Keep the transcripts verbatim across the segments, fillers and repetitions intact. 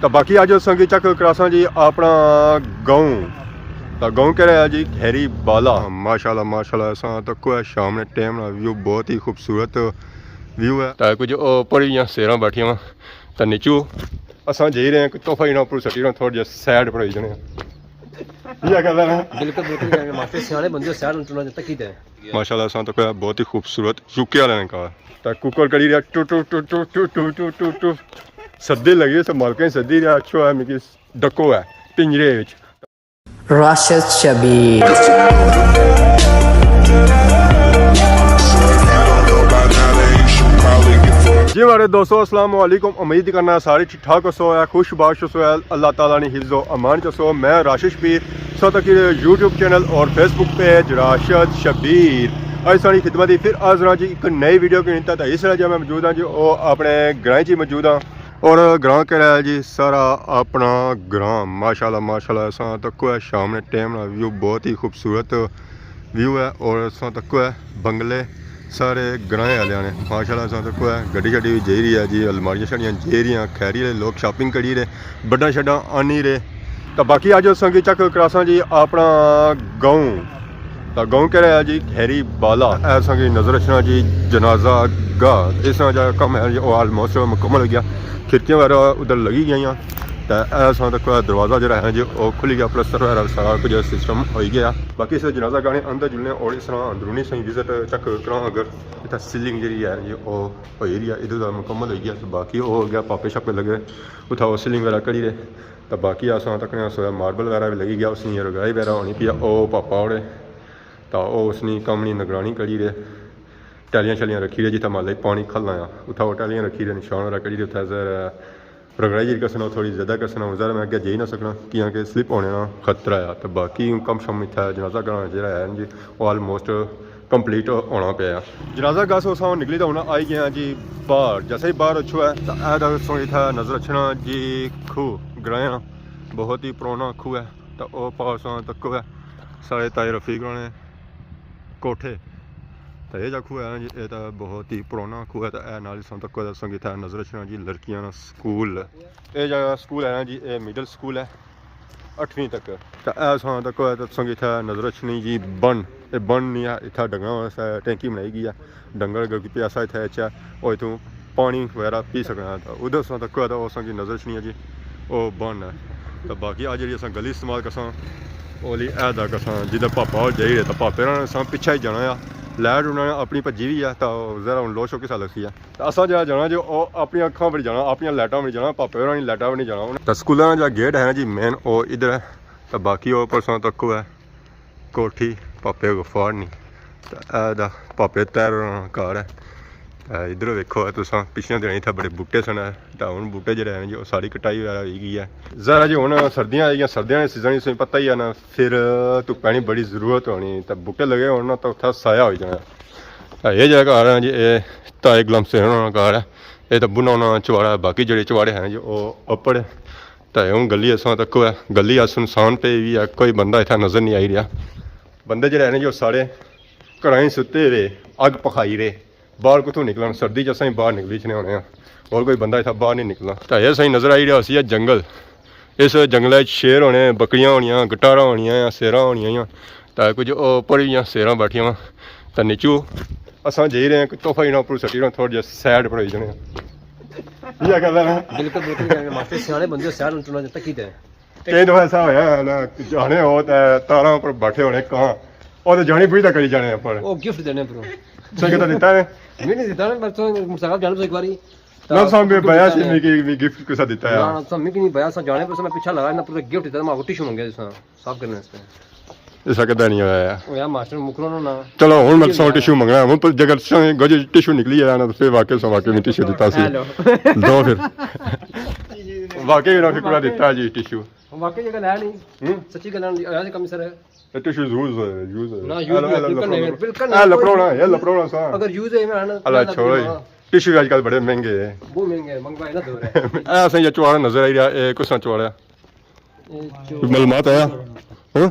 تو باقی اج اساں کی چیک کراساں جی اپنا گاؤں۔ تو گاؤں کہڑا ہے جی؟ کھیری بالا۔ ماشاءاللہ، ماشاءاللہ، اساں تکو ہے شام نے ٹائم نا ویو، بہت ہی خوبصورت ویو ہے۔ تو کچھ اوپر ہی سیراں بیٹھیاں وا، تو نیچو اساں جائی رہے ہیں، کوئی تحفہ ہی نہ اوپر سٹی رہے، تھوڑا جہا سائیڈ پر ہوئی جانے ہیں۔ یہ گل ہے نا؟ بالکل، بالکل، ماسٹر سیانے بندے سائیڈ نہ چنا تکی تے۔ ماشاءاللہ، اساں تکو ہے بہت ہی خوبصورت یو کے والے نے گھر۔ تے کوکر کری رہیا ٹو ٹو ٹو ٹو۔ سدی لگی، اسے مالکیں سدی رہیا، اچھو ہے میکی ڈکو ہے پنجرے وچ۔ راشد شبیر۔ جی ماڑے دوستو، السلام علیکم۔ امید کرنا سارے ٹھیک ٹھاک ہوسو، اے خوش باش ہوسو، اے اللہ تعالیٰ نی حفظ و امان چ ہوسو۔ میں راشد شبیر، سو تک یوٹیوب چینل اور فیس بک پیج راشد شبیر۔ اج ساڑی خدمت ہی پھر حاضر ہاں جی ایک نئی ویڈیو کے نتا۔ تو اس طرح جو میں موجود ہاں جی، او اپنے گرائیں چ موجود ہاں۔ اور گراں کہڑا ہے جی؟ سارا اپنا گراں۔ ماشاءاللہ، ماشاءاللہ، اساں تکو ہے شام نے ٹائم نا ویو، بہت ہی خوبصورت ویو ہے۔ اور اساں تکو ہے بنگلے سارے گرائیں آلیاں نے۔ ماشاءاللہ، اساں تکو ہے گڈی شڈی وی جائی رہی ہے جی، الماریاں شاڑیاں جائی رہیاں، کھیری آلے لوگ شاپنگ کری رہے، بڈاں شڈاں آنی رہے۔ تو باقی اج اساں کی چیک کراساں جی اپنا گاؤں۔ تو گاؤں کہڑا ہے جی؟ کھیری بالا۔ اے اساں کی نظر اچھنا جی جنازہ گاہ۔ اس طرح جا کم ہے جی، او آلموسٹ مکمل ہو گیا۔ کھڑکیاں وغیرہ ادھر لگی گئیاں۔ تے اے اساں تکو ہے دروازہ جڑا ہے جی، او کھلی گیا، پلستر وغیرہ سارا کچھ سسٹم ہوئی گیا۔ باقی اس جنازہ گاہ نے اندر جلنے اور اس طرح اندرونی سہی وزٹ چیک کراں۔ اگر اتھا سیلنگ جڑی ہے جی، او ہوئی رہی ہے، ادھر دا مکمل ہوئی گیا۔ تو باقی او ہو گیا پاپے شاپے لگے، اتھا او سیلنگ وغیرہ کری رہے۔ تو باقی اساں تکنے سویا ماربل وغیرہ بھی لگی گیا، اس نی رگڑائی وغیرہ ہونی پئی ہے۔ او پاپا ہوڑے، تو او اس نی کم نی نگرانی کری رہے۔ ٹالیاں شالیاں رکھی رہے، جتھا مالے پانی کھلنا آ، اتھا او ٹالیاں رکھی رہے، نشان وغیرہ کری رہے، اتھا ذرا رگڑائی جی کسنا، تھوڑی زیادہ کسنا، ہن ذرا میں اگے جائی نہ سکنا، کیونکہ سلپ ہونے نا خطرہ آ۔ تو باقی کم شم اتھا جنازہ گاہ جڑا ہے جی، او آلموسٹ کمپلیٹ ہونا پیا۔ جنازہ گاہ سو اساں نکلی تے ہن آئی گئے آں جی باہر۔ جیسے ہی باہر اچھو ہے تو اے تساں اتھا نظر اچھنا جی کھوہ گرائیں، بہت ہی پرانا کھوہ ہے۔ تو او پاس تکو ہے سارے تائی رفیق ہوراں نے کوٹھے۔ تو اے جا کھوہ ہے نا جی، اے تو بہت ہی پرانا کھوہ ہے۔ تو اے نال اساں تکو ہے، تساں اتھا نظر اچھنا جی لڑکیاں نا سکول۔ اے جا سکول ہے نا جی، اے مڈل سکول ہے۔ اٹھویں تک۔ تے اے اساں تکو ہے تے تساں کی اتھا نظر اچھنی جی بن۔ اے بن نی ہے، اتھا ڈنگراں واسطے ٹینکی بنائی گئی ہے۔ ڈنگر اگر کوئی پیاسا اتھا اچھے، او اتھوں پانی وغیرہ پی سکنا ہے۔ تے ادھر اساں تکو ہے تے او اساں کی نظر اچھنی ہے جی، او بن ہے۔ تے باقی آ جڑی اساں گلی استعمال کرساں، او لی اے دا کرساں، جدھر پاپا ہور جائی رہے، تے پاپے ہوراں نے اساں پچھے ہی جانا ہے۔ لائٹ انہاں نے اپنی بھجی ہوئی ہے، تے ذرا ہن لو شوکے سا لگسی ہے۔ تے اساں جیڑھا جانا جو او اپنیاں اکھاں پر جانا، اپنیاں لائٹاں پر جانا، پاپے ہوراں نی لائٹاں پر نہیں جانا۔ تے سکولاں نا جیڑھا گیٹ ہے نا جی مین، او ادھر ہے۔ تے باقی او پرساں تکو ہے کوٹھی پاپے غفار نی۔ تے اے دا پاپے طاہر ہوراں نا گھر ہے۔ تے ادھر ویکھو ہے تساں، پچھلیاں دیہاڑیاں اتھا بڑے بوٹے سن، تے ہن بوٹے جیڑھے ہیں جی، او ساری کٹائی وغیرہ ہوئی گئی ہے۔ ظاہر ہے جی ہن سردیاں آئی گیاں، سردیاں نے سیزن تساں پتہ ہی ہے نا، پھر دھپ پینی بڑی ضرورت ہونی، تے بوٹے لگے ہون نا، تے اتھا سایہ ہوئی جانا۔ تے اے جیڑھا گھر ہے جی، اے تائی غلام حسین ہوراں نا گھر ہے۔ اے تے بنا ہونا چواڑا ہے، باقی جیڑھے چواڑے ہیں جی، او اپر ہے۔ تے ہن گلی اساں تکو ہے، گلی آ سنسان پئی ہوئی ہے، کوئی بندہ اتھا نظر نہیں آئی رہیا۔ بندے جیڑھے ہیں جی، او سارے گھراں اچ ستے رہے، اگ پکھائی رہے، باہر کتھوں نکلن؟ سردی چ اساں ہی باہر نکلی اچھنے ہونے آں، اور کوئی بندہ اتھا باہر نہیں نکلنا۔ تے اے اساں کی نظر آئی رہیا ہوسی اے جنگل، اس جنگلے اچ شیر ہونے، بکریاں ہونیاں، گٹاراں ہونیاں یا سیراں ہونیاں یا، تے کچھ اوپر وی سیراں بیٹھیاں وا۔ تے نیچو اساں جائی رہے ہیں، کوئی تحفہ انہاں اپر سٹی رہے، تھوڑا جہا سائیڈ پر ہوئی جانے ہیں۔ یہ گل ہے نا؟ بالکل، بالکل، ماسٹر سیانے بندے سائیڈ نوں چنا تکی تے۔ کئی دفعہ ایسا ہویا ہے نا، جانے ہو تے تاراں پر بیٹھے ہونے کاں، او تے جانی بوجھ تک کری جانے اپر۔ او گفٹ دینے اپروں۔ سنگت نے دتا ہے؟ میں نہیں دتا نا، بس موٹرسائیکل جانے ایک باری۔ نہ، ساں میں بیا سی، میں کی، میں گفٹ کسا دیتا ہے؟ نہ، نہ، ساں میں کی نہیں بیا، ساں جانے پر میں پیچھا لگا، نہ پورا گفٹ دیتا، میں ٹشو منگیا جس طرح صاف کرنے واسطے۔ ایسا کدے نہیں ہویا ہے۔ او یار، ماسٹر مکرو نا۔ چلو، ہن میں تساں ٹشو منگنا ہے، ہن پر جے اگر تساں گج ٹشو نکلی ہے نا، تو پھر واقعی ساں واقعی میں ٹشو دیتا سی۔ ہیلو۔ دو پھر۔ واقعی انہاں فکرا دیتا جی ٹشو۔ واقعی جے گل ہے نہیں۔ ہوں؟ سچی گل ہے نہیں، ایسے کم سر ہے۔ اے ٹشو یوز ہوئے، یوز ہوئے۔ نہ، یوز نہیں، بالکل نہیں، بالکل نہیں۔ اے لپڑو نا، اے لپڑو نا سا۔ اگر یوز ہے، میں آنا، اللہ چھوڑو۔ ٹشو اج کل بڑے مہنگے ہیں۔ بہت مہنگے ہیں، مہنگائی نا دور ہے۔ اے اساں یہ چواڑا نظر آئی رہیا، اے کس طرح چواڑا؟ اے جو معلومات آیا؟ ہاں؟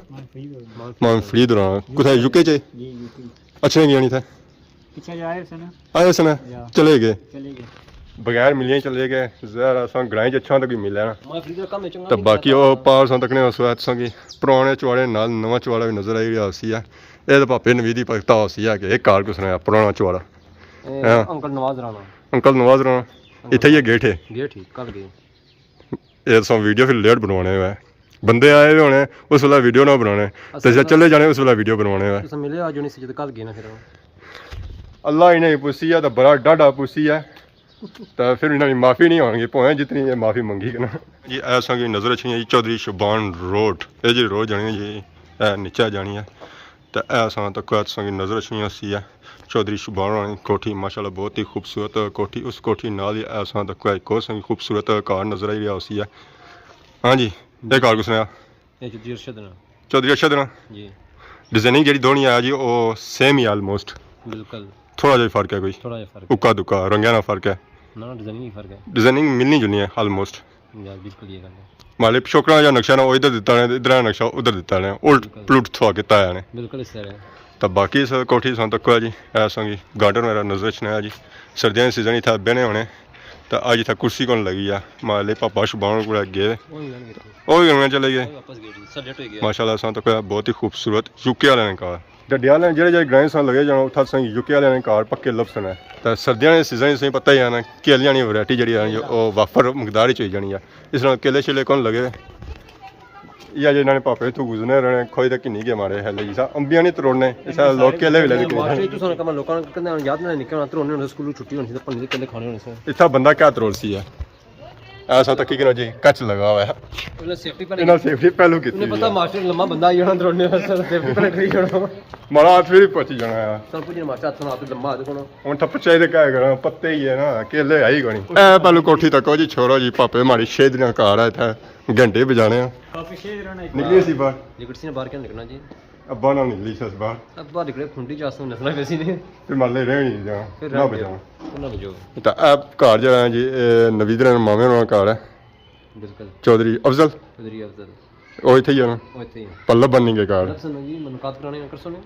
مان فرید ہوراں۔ کتھے یو کے چ؟ جی، یو کے۔ اچھے گیا نہیں تھے؟ پچھے جا آئے سن۔ آئے سن؟ یا۔ چلے گئے؟ چلے گئے۔ بغیر ملیاں چلے گئے، ظاہر ہے اساں گرائیں چ اچھاں تک ہی ملے نا۔ میں فریج دا کم ہے، چنگا تے نہیں باقی کرتا۔ او پار ساں تکنے اس وقت ساں کی پرانے چواڑے نال نواں چواڑا بھی نظر آئی رہیا ہوسی ہے۔ اے تے پاپے نوید ہی پتہ ہوسی ہے کہ ایک کار کس نے پرانا چواڑا۔ اے ہاں۔ انکل نواز رانا۔ انکل نواز رانا۔ انکل اتھے ہی نواز۔ گیٹ ہے۔ گیٹ ہی، کل گئے۔ اے تساں ویڈیو پھر لیٹ بنوانے ہوئے۔ بندے آئے ہوئے ہونے، اس ویلے ویڈیو نہ بنانے۔ تے جے چلے جانے، اس ویلے ویڈیو بنوانے ہوئے۔ تساں ملے آج ہونی سی جدوں کل گئے نا پھر۔ اللہ انہیں پوسی ہے تے بڑا ڈاڈا پوسی ہے۔ تے پھر انہاں نی معافی نہیں ہونگی، بھویں جتنی اے معافی منگی کنا۔ جی، اے اساں کی نظر اچھنی ہے جی چوہدری شبان روڈ۔ اے جی روڈ جانی ہے جی، اے نیچے جانی ہے۔ تے اے اساں تکو ہے تساں کی نظر اچھنی ہوسی ہے چوہدری شبان ہوراں نی کوٹھی، ماشاءاللہ بہت ہی خوبصورت کوٹھی۔ اس کوٹھی نال ہی اے اساں تکو ہے ایک اور اساں کی خوبصورت کار نظر آئی رہیا ہوسی ہے۔ ہاں جی، اے کار کس نے آ؟ اے چوہدری ارشد نا۔ چوہدری ارشد نا؟ جی۔ ڈیزائننگ جیڑی دونی ہے جی، او سیم ہی آلموسٹ۔ بالکل۔ تھوڑا جہا ہی فرق ہے کوئی۔ تھوڑا جہا فرق ہے۔ اکا دکا، رنگاں نا فرق ہے۔ نہ، نہ، ڈیزائننگ ہی فرق ہے۔ ڈیزائننگ ملنی جلنی ہے آلموسٹ۔ جی، بالکل یہ گل ہے۔ مالے پچھوکڑا جا نقشہ نا، او ادھر دتا نے، ادھر نقشہ ادھر دتا نے، الٹ بالکل۔ پلٹ تھوا کیتا ہے نے۔ بالکل اس طرح ہے۔ تے باقی اس کوٹھی سان تکو ہے جی، اے سان کی گارڈن وغیرہ نظر اچھنا ہے جی۔ سردیاں نے سیزن اتھا بہنے ہونے۔ تے اج اتھا کرسی کون لگی آ، مالے پاپا شبان کول گئے۔ او وی انہاں چلے گئے۔ واپس گئے جی، سر لیٹ ہوئی گیا۔ ماشاءاللہ، اساں تک بہت ہی خوبصورت یو کے والے نے کار۔ ڈڈیال نے جڑے جڑے گرائیں سان لگے جانا، اتھا سان یو کے والے نے کار پکے لبسن ہے۔ تے سردیاں نے سیزن سان پتہ ہی ہے نا، کیلیاں نی ورائٹی جڑی ہے نا، او وافر مقدار وچ ہوئی جانی ہے۔ اس نال کیلے شیلے کون لگے۔ یا جے انہاں نے پاپے اتھوں گزرنے رہنے، کھوئی تے کنی گئے مارے ہے لگی سا، امبیاں نہیں تروڑنے، اس نال لوگ کیلے وی لے کے مارکیٹ تو سن کم لوکاں نے کہندے یاد نہ نکلنا، تروڑنے ہونے، سکولوں چھٹی ہونی سی تے پنجے کیلے کھانے ہونے سن۔ اتھا بندہ کیا تروڑ سی ہے؟ ایسا تکی کہ جی کچ لگا ہوا ہے۔ انہاں سیفٹی پہلے انہاں سیفٹی پہلو کیتی انہیں پتہ ہوئی ہے۔ ماسٹر لمبا بندہ آئی جانا تروڑنے واسطے، سیفٹی پہلے کری جانا۔ ماڑا ہاتھ پھر پہنچی جانا ہے۔ سب کچھ ماسٹر ہاتھ نال دمبا دے کونو۔ ہن تھپچائی دے کہہ کرنا، پتے ہی ہے نا، کیلے آئی کونی۔ اے پہلو کوٹھی تک ہو جی، چھوڑو جی، پاپے ماڑی شیدریاں کار ہے اتھے، گھنٹے بجانے آ۔ پاپے شیدریاں نے نکلی سی باہر۔ لکڑ سی نے باہر کیا نکلنا جی؟ ابا نال نکلی سی باہر۔ ابا نکلے کھنڈی جا سوں نسنا پیسی نے۔ پھر مالے رہ نہیں جانا، پھر نہ رہ بچانا۔ نہ بچو۔ تے اے گھر جڑا ہے جی، اے نوید نے مامے ہونا گھر ہے۔ بالکل۔ چوہدری افضل۔ چوہدری افضل۔ او اتھے ہی ہے نا؟ او اتھے ہی ہے۔ پلب بننی کے گھر۔ پلب سنو جی، ملاقات کرانے نا، کرسو نے۔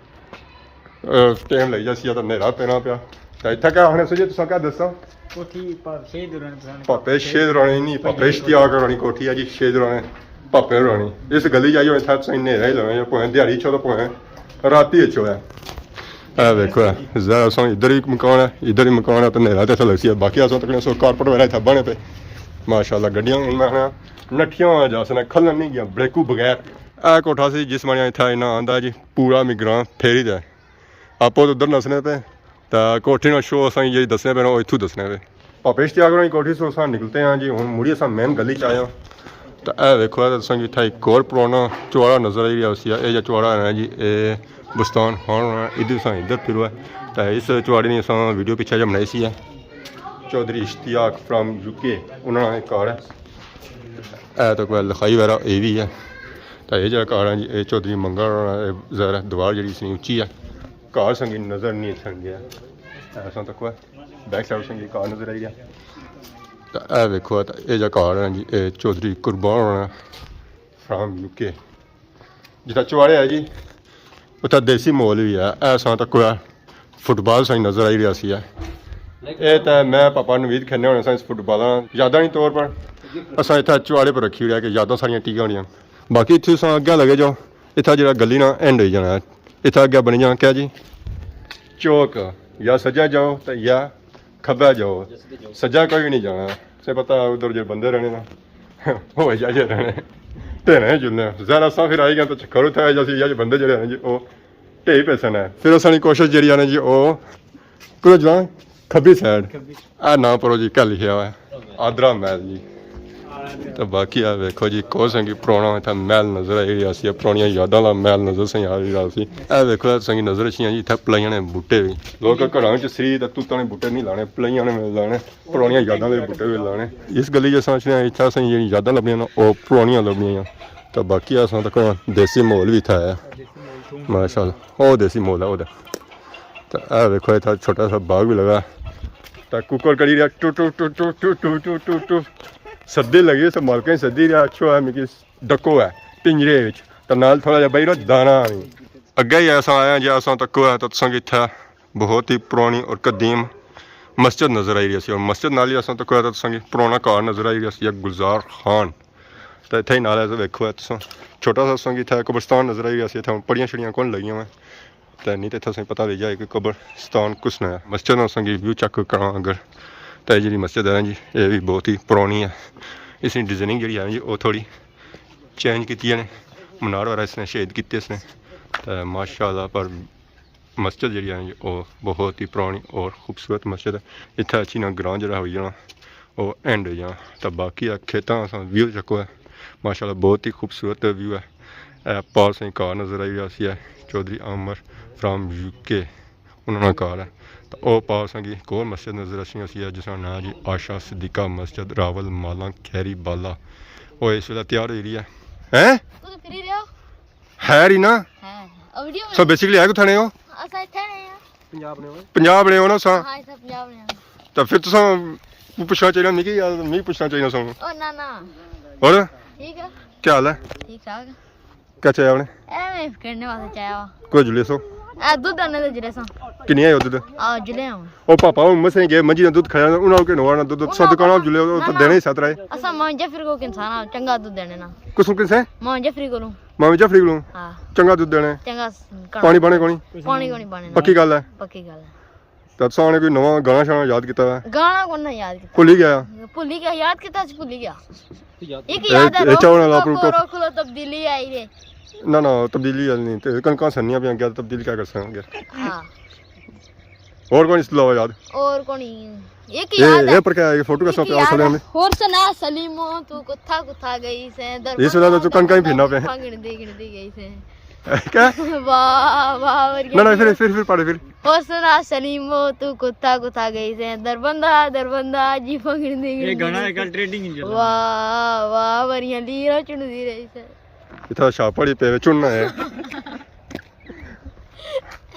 اے، ٹائم لگی جاسی، یا تاں نیرا پینا پیا۔ تے اتھا کیا آخنے سو جی، تساں کیا دساں؟ کوٹھی پاپے شہید ہوراں نے پرانے پاپے شہید ہوراں نے نہیں، پاپے اشتیاق ہوراں نی کوٹھی ہے جی، شہید ہوراں نے پاپے ہوراں نی۔ اس گلی جائیو، اتھا تساں نیرا ہی لگنا، یا پویں دیہاڑی اچھو تے پویں راتی اچھو ہے۔ اے ویکھو، اے ذرا سا ادھر ہی مکان ہے، ادھر ہی مکان ہے، تے نیرا تے اتھا لگسی ہے۔ باقی اساں تکنے سو کارپٹ وغیرہ اتھا بنے پے۔ ماشاءاللہ، گڈیاں ہن میں آخنا نٹھیاں ہویاں جاسن، کھلن نہیں گیاں، بریکو بغیر۔ اے کوٹھا سی جس ماڑیاں اتھا انہاں آندا جی، پورا میں گراں پھیری دے۔ آپو تے ادھر نسنے پے، تے کوٹھی نا شو اساں کی جیڑی دسنے پے نا، او اتھوں دسنے پے۔ پاپے اشتیاق ہوراں نی کوٹھی سو اساں نکلتے ہیں جی، ہن مڑی اساں مین گلی چ آئے ہاں۔ تے اے ویکھو، اے تساں کی اتھا ایک اور پرانا چواڑا نظر آئی رہیا ہوسی، اے جا چواڑا ہے جی، اے بستان خان ہونا، ادھر اساں ادھر پھرو ہے۔ تے اس چواڑے نی اساں ویڈیو پچھے جا بنائی سی ہے۔ چوہدری اشتیاق فرام یو کے، انہاں نا ایک گھر ہے۔ اے تے کوئی لکھائی وغیرہ اے وی ہے۔ تے اے جیڑا گھر ہے جی، اے چوہدری منگل ہونا، اے ظاہر ہے دیوار جیڑی اس نی اچی ہے۔ گھر سنگی نظر نہیں اچھن گیا۔ اے اساں تکو ہے، بیک سائیڈ سنگی گھر نظر آئی رہیا۔ تے اے ویکھو، تے اے جیڑا گھر ہے جی، اے چوہدری قربان ہونا فرام یو کے۔ جتھا چواڑے ہے جی، اتھا دیسی ماحول وی ہے۔ اے اساں تکو ہے، فٹ بال ساں نظر آئی رہیا سی ہے۔ اے تے میں پاپا نوید کھیلنے ہونے ساں اس فٹ بال نا۔ یاداں نی طور پر اساں اتھا چواڑے پر رکھی ہویا کہ یاداں ساریاں ٹکیاں ہونیاں۔ باقی اتھے ساں اگے لگے جاؤ، اتھا جیڑا گلی نا اینڈ ہوئی جانا ہے۔ اتھا اگے بنی جانا کیا جی؟ چوک، یا سجا جاؤ تے یا کھبا جاؤ، سجا کوئی بھی نہیں جانا۔ سے پتہ ادھر جو بندے رہنے نا، وہ جائے رہنے، تے رہنے جلنے۔ ذرا سا پھر آئی گیا تو چکر اتھا ہے جیسے یا جو بندے جڑے ہیں جی، وہ ٹھیک پیسے نے۔ پھر اساں نی کوشش جیڑی ہے نا جی، او کدھر جانا؟ کھبی سائیڈ۔ کھبی۔ اے ناں پرو جی کیا لکھیا ہوا ہے؟ آدرا محل جی۔ تے باقی اے ویکھو جی، کون سا کی پرانا اتھا محل نظر آئی رہیا سی، پرانیاں یاداں دا محل نظر ساں آئی رہیا سی۔ اے ویکھو، ساں کی نظر اچھیاں جی، اتھا پلائیاں نے بوٹے وی۔ لوک گھراں وچ سری تے توتاں نے بوٹے نہیں لانے، پلائیاں نے لانے، پرانیاں یاداں دے بوٹے وی لانے۔ اس گلی جیسا اچھنے اتھا ساں جیڑی یاداں لبنیاں نا، او پرانیاں لبنیاں۔ تے باقی اساں تک دیسی ماحول وی اتھا ہے۔ ماشاءاللہ۔ او دیسی ماحول ہے، او دے۔ تے اے ویکھو، اتھا چھوٹا سا باغ وی لگا۔ تے ککڑ کری رہیا، ٹو ٹو ٹو۔ سردی لگی، تے مالکیں سردی رہیا، اچھو ہے، میکی ڈکو ہے پنجرے وچ۔ تے نال تھوڑا جہا بائی رو دانا وی۔ اگے ہی اساں آئے ہاں جی، اساں تکو ہے، تے تساں کی اتھا بہت ہی پرانی اور قدیم مسجد نظر آئی رہی سی، اور مسجد نال ہی اساں تکو تساں کی پرانا گھر نظر آئی رہیا سی، گلزار خان۔ تے اتھے ہی نال ہے، ویکھو ہے تساں، چھوٹا سا تساں کی اتھے قبرستان نظر آئی رہیا سی۔ اتھے ہن پڑیاں شڑیاں کون لگیاں ہوئے، تے نہیں تے اتھے تساں کی پتہ لگی جائے کہ قبرستان کس نے ہے۔ مسجد نا تساں کی ویو چیک کراں اگر، تے جیڑی مسجد ہے نا جی، اے وی بہت ہی پرانی ہے۔ اس نی ڈیزائننگ جیڑی ہے نا جی، او تھوڑی چینج کیتی ہے نے۔ منار وغیرہ اس نے شہید کیتے اس نے۔ تے ماشاءاللہ، پر مسجد جیڑی ہے جی، او بہت ہی پرانی اور خوبصورت مسجد ہے۔ اتھے اچھی نا گراں جیڑا ہوئی جانا، او اینڈ ہوئی جانا۔ تے باقی ہے کھیتاں اساں ویو چکو ہے، ماشاءاللہ بہت ہی خوبصورت ویو ہے۔ اے پار سائیں گھر نظر آئی رہیا سی ہے، چودھری عامر فرام یو کے، انہاں نا گھر ہے۔ تے او پار سائیں کی ایک اور مسجد نظر اچھنی ہوسی ہے، جس نا ناں جی عائشہ صدیقہ مسجد، راول مالاں کھیری بالا۔ او اس ویلے تیار ہوئی رہی ہے۔ ہیں؟ خیر ہی نا۔ ہاں، او ویڈیو سو بیسیکلی ہے کتھا نے ہو؟ اساں اتھے نے ہاں۔ پنجاب نے ہو نا سا؟ ہاں، اساں پنجاب نے ہاں۔ تو پھر تساں پوچھنا چاہیے، مکی یا می پوچھنا چاہیے سا؟ او نہ نہ۔ اور؟ ٹھیک ہے۔ کیا حال ہے؟ ٹھیک ٹھاک۔ کیا چاہیا آپ نے؟ اے میں کرنے واسطے چاہیا وا۔ کوئی جلے سو؟ اے دودھ آنے دے جلے سا۔ کنیا ہے دودھ؟ آ، جلے ہوں۔ او پاپا ہن مسے گئے، منجی نا دودھ کھایا، انہاں کے نوار نا دودھ، سو دکاناں جلے، او تو دینے ہی سترا ہے۔ اساں ماں جعفر کو کنسانا چنگا دودھ دینے نا۔ کسوں کسے؟ ماں جعفری کولوں۔ ماں جعفری کولوں؟ ہاں۔ چنگا دودھ دینے؟ چنگا س-، کنا۔ پانی پانے کونی؟ پانی کونی پانے نا۔ پکی گل ہے؟ پکی گل ہے۔ تے تساں نے کوئی نواں گانا شانا یاد کیتا ہے؟ گانا کون نہ یاد کیتا؟ بھلی گیا؟ بھلی گیا، یاد کیتا سی، بھلی گیا۔ ایک اے، یاد ہے، اے روک چاہو نا لو، لاپو روکو۔ روکو لو، تبدیلی آئی رے۔ نہ نہ، تبدیلی آئی نہیں، تے کنکاں سنیاں پیاں، کیا تبدیلی کیا کر سکاں گے؟ ہاں۔ اور کون اس علاوہ یاد؟ اور کون ہی؟ ایک اے، یاد ہے۔ اے پر کیا ہے؟ یہ فوٹو ایک کیسا پیا یاد اصل ہے۔ میں؟ اور سنا سلیمو، تو کتھا کتھا گئی سے؟ اس وجہ سے تو کنکاں ہی پھرنا پیا۔ گھندی گھندی گئی سے۔ کیا؟ واہ، واہ، ورگی نہ، نہ، پھر، پھر، پھر پڑھ، پھر۔ او سنا سلیمو، تو کتھا کتھا گئی سے؟ دربندہ، دربندہ، جی پکڑ دی یہ گانا گئی ہے، سے۔ کل ٹرینڈنگ ہی چل رہا ہے۔ واہ، واہ، وریاں لیرا چن دی رہی سے۔ اتھا شاپڑ ہی پے چننا ہے۔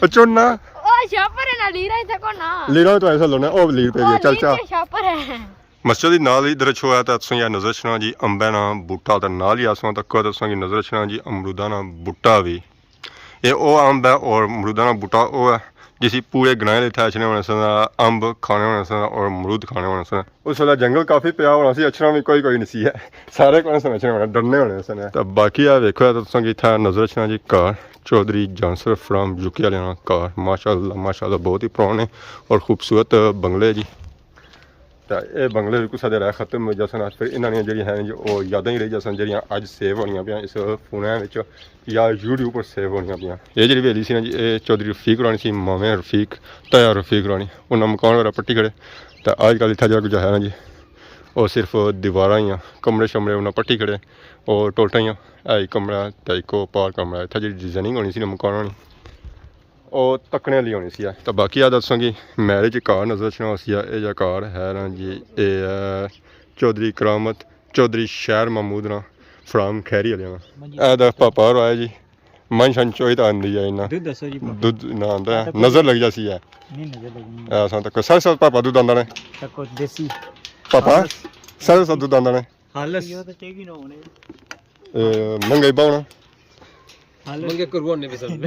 او چننا۔ او شاپر ہے نا، لیرا اتھا کو نا۔ لیرا تو ایسا لونا، او لیر پہ او گیا، چل لیر چا۔ کے شاپر ہے۔ مسجد دے نال ہی ادھر چھویا تے تساں یا نظر اچھنا جی امبے نا بوٹا، تے نال ہی آساں تک تساں کی نظر اچھنا جی امروداں نا بوٹا وی۔ اے او امب ہے اور امروداں نا بوٹا او ہے جسی پورے گرائیں دے اتھے اچھنے ہونے سن، امب کھانے ہونے سن اور امرود کھانے ہونے سن۔ اس ویلے جنگل کافی پیا ہونا سی، اچھنا وی کوئی کوئی نہیں سی ہے، سارے کون سن اچھنے ہونے، ڈرنے ہونے سن۔ تے باقی آ ویکھو تے تساں کی اتھے نظر اچھنا جی گھر چودھری جانسر فرام یو کے آلیاں نا گھر، ماشاءاللہ ماشاءاللہ بہت ہی پرانے اور خوبصورت بنگلے جی۔ تے اے بنگلے وی کسا دے رہ ختم ہوئی جاسن، پھر انہاں نیاں جیڑھیاں ہیں جو او یاداں ہی رہ جاسن، جیڑھیاں اج سیو ہونیاں پیاں اس فوناں وچ یا یوٹیوب پر سیو ہونیاں پیاں۔ اے جیڑھی حویلی سی نا جی، اے چوہدری رفیق ہورانی سی، مامے رفیق، تایا رفیق ہورانی، انہاں مکان وغیرہ پٹی کھڑے۔ تے اج کل اتھا جیڑھا کچھ ہے نا جی، او صرف دیواراں ہی آں، کمرے شمرے انہاں پٹی کھڑے، او ٹوٹاں ہی آں۔ اے ہک کمرہ تے ہک او پار کمرہ، اتھا جیڑھی ڈیزائننگ ہونی سی نا مکان ہونی، او تکنے آلی ہونی سی۔ تے باقی آ دساں کی میرج کار نظر اچھنا ہوسی، اے جا کار ہے نا جی، اے ہے چوہدری کرامت، چوہدری شہر محمود نا، فرام کھیری آلیاں نا۔ اے دا پاپا ہور آیا جی، منجھ شنجھ چوئی تے آندی ہے انہاں۔ دودھ دسو جی پاپا۔ دودھ نہ آندا ہے، نظر لگ جاسی ہے۔ نہیں، نظر لگنی ہے۔ اے اساں تک سر سر پاپا دودھ آندا نے۔ تکو دیسی۔ پاپا، خالص۔ سر سر دودھ آندا نے۔ خالص۔ اے، مہنگائی پاؤنا۔ خالص۔ منگے کروا نے پسند۔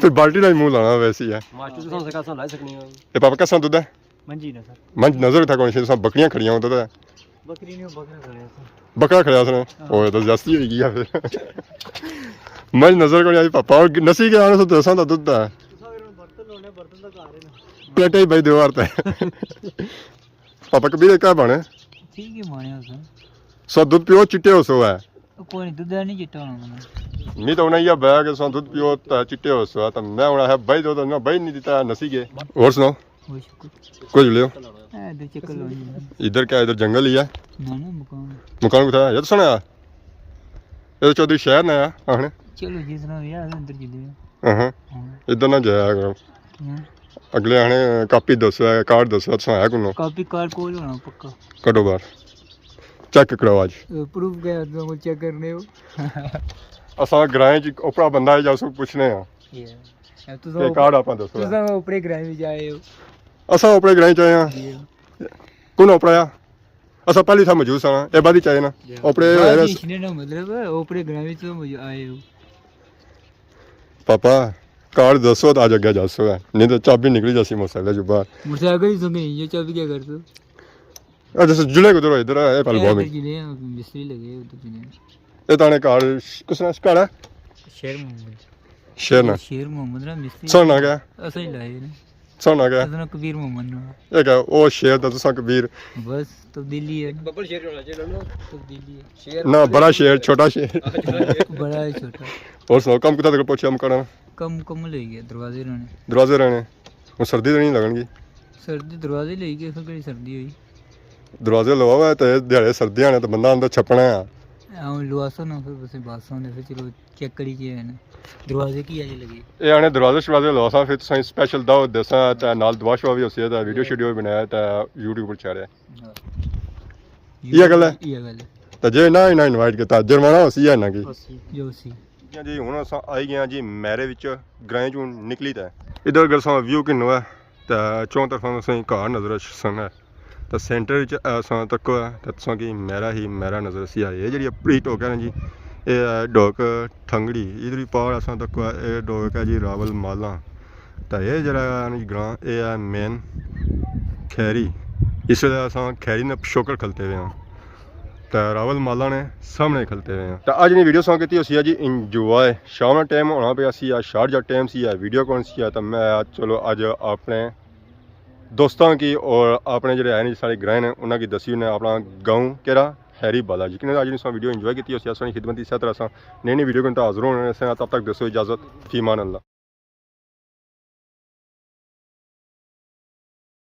پھر بالٹی نال منہ لانا ویسی ہے۔ ماسٹر تساں سکا سا لائی سکنے ہو۔ اے پاپا کسا دودھ ہے؟ منجی نظر۔ منجھ نظر اتھا کون سی، تساں بکریاں کھڑیاں ہو دودھ ہے۔ بکری نہیں، بکرا کھڑیا سا۔ بکرا کھڑیا سا؟ ہاں۔ اوہ، تے زیادتی ہوئی گئی ہے پھر۔ منجھ نظر کون آئی پاپا، اور نسی گیا نا، سو تساں دا دودھ ہے۔ برتن ہونے، برتن دا گھر ہے نا۔ پلیٹیں ہی بھائی دیوار تے۔ پاپا کبھی کیا بانے؟ ٹھیک ہی بانے ہو سن۔ سو دودھ پیو چٹے ہو سو ہے۔ او کوئی نہیں، دودھ نہیں چٹا ہونا۔ می تو انہیں یہ بیا کہ سو دودھ پیو تے چٹے ہو سو ہے، تو میں انہیں ہے بھائی دو تو نہ بھائی نہیں دیتا، نسی گئے۔ اور سناؤ؟ وہ شکر۔ کچھ لے ہو؟ اے دو چکر لو جی۔ ادھر کیا، ادھر جنگل ہی ہے؟ نہ، نہ، مکان۔ مکان کتھا ہے؟ یہ تو سنا ہے؟ یہ تو چودھری شہر نہ ہے، آہنے۔ چلو جی، سنا یار، اندر جی دے۔ ہاں۔ ہاں۔ ادھر نہ جایا کرو۔ ہاں۔ اگلے آنے کاپی دسو، کارڈ دسو، تساں ہے کونو؟ کاپی کارڈ کول ہونا پکا۔ کڈو باہر۔ چیک کرو اج۔ پروف کیا تساں کول چیک کرنے ہو؟ اساں گرائیں چ اوپرا بندہ ہے جا سو پوچھنے ہاں۔ یہ۔ اے تساں کہ کارڈ آپاں دسو۔ تساں اوپرے گرائیں وچ آئے ہو۔ اساں اوپرے گرائیں چ آئے ہاں۔ جی۔ کون اوپرا آ؟ اساں پہلی تھا موجود ساں، اے بعد وچ آئے نا۔ جی۔ اوپرے بعد ہوئے وچ نے نا، مطلب اوپرے گرائیں وچ تو موجو-، آئے ہو۔ پاپا، کارڈ دسو تو اج اگے جاسو ہے، نہیں تو چابی نکلی جاسی موٹر سائیکل چوں باہر۔ موٹر سائیکل ہی سنگے، یہ چابی کیا کرسو؟ اے جیسے جلے کدھر ہو، ادھر ہے، پہلے اے بہت ادھر جلے ہیں، مستری لگے ہیں، ادھر جلے ہیں۔ اے تانے کارڈ کس نا کارڈ ہے؟ شیر محمد۔ شیر نا۔ شیر محمد نا مستری۔ سونا کیا؟ اسا ہی لائے نے۔ سونا کیا؟ اسا نا کبیر محمد نا۔ اے کیا؟ او شیر تے تساں کبیر۔ بس تبدیلی ہے نا۔ ببل شیر ہونا چاہیے نا۔ تبدیلی ہے۔ شیر نہ، بڑا شیر، چھوٹا شیر۔ بڑا ہے چھوٹا۔ اور سناؤ، کم کتھا تک پہنچیا مکانا؟ کم مکمل ہوئی گیا، دروازے رہنے۔ دروازے رہنے۔ ہن سردی تے نہیں لگن گی؟ سردی دروازے لئی گئے، پھر کہڑی سردی ہوئی؟ دروازے لوا ہوا ہے تے دیہاڑے سردیاں نے تے بندہ اندر چھپنا ہے۔ ہاں، لواسا نا پھر بس باساں نے، پھر چلو چیک کری کے ہے نا۔ دروازے کی اجے لگے؟ اے آنے دروازے شروازے لواساں، پھر تساں سپیشل دعوت دیساں تے نال دعا شعا بھی ہوسی تے ویڈیو شیڈیو بھی بنایا تے یوٹیوب پر چاڑیا۔ ہاں۔ یہ گل ہے؟ یہ گل ہے۔ تے جے نہ انہاں انوائٹ کیتا، جرمانہ ہوسی یا نہ کی؟ ہوسی۔ یہ ہوسی۔ جی، ہن اساں آئی گئے ہاں جی میرے وچ، گرائیں چوں نکلی تے ادھر اگر اساں ویو گھنو ہے تے چوں طرفاں اساں کی گھر نظر اچھسن ہے۔ تے سینٹر وچ اساں تکو ہے تے تساں کی میرا ہی میرا نظر اسی آئی۔ اے جیہڑی اپری ڈوک ہے نا جی، اے ہے ڈوک ٹھنگڑی۔ ادھر ہی پار اساں تکو ہے، اے ڈوک ہے جی راول مالاں۔ تے اے جیہڑا ہے نا جی گراں، اے ہے مین کھیری۔ اس ویلے اساں کھیری نے پچھوکڑ کھلتے ہوئے ہاں۔ تے راول مالا نے سامنے کھلتے ہوئے ہیں۔ تے اج نی ویڈیو ساں کیتی ہوسی ہے جی انجوائے۔ شام نا ٹائم ہونا پیا سی، یا شارجہ ٹائم سی، یا ویڈیو کون سی ہے، تے میں آخیا چلو اج اپنے دوستاں کی اور اپنے جڑے ہیں جی سارے گرائیں نے، انہاں کی دسی انہیں اپنا گاؤں کیڑا، ہیری بالا جی۔ کنے اج نی ساں ویڈیو انجوائے کیتی ہوسی، اساں نی خدمت اسی طرح ساں نئی نئی ویڈیو کنتا حاضر ہونے سے، تب تک دسو اجازت، فی امان اللہ۔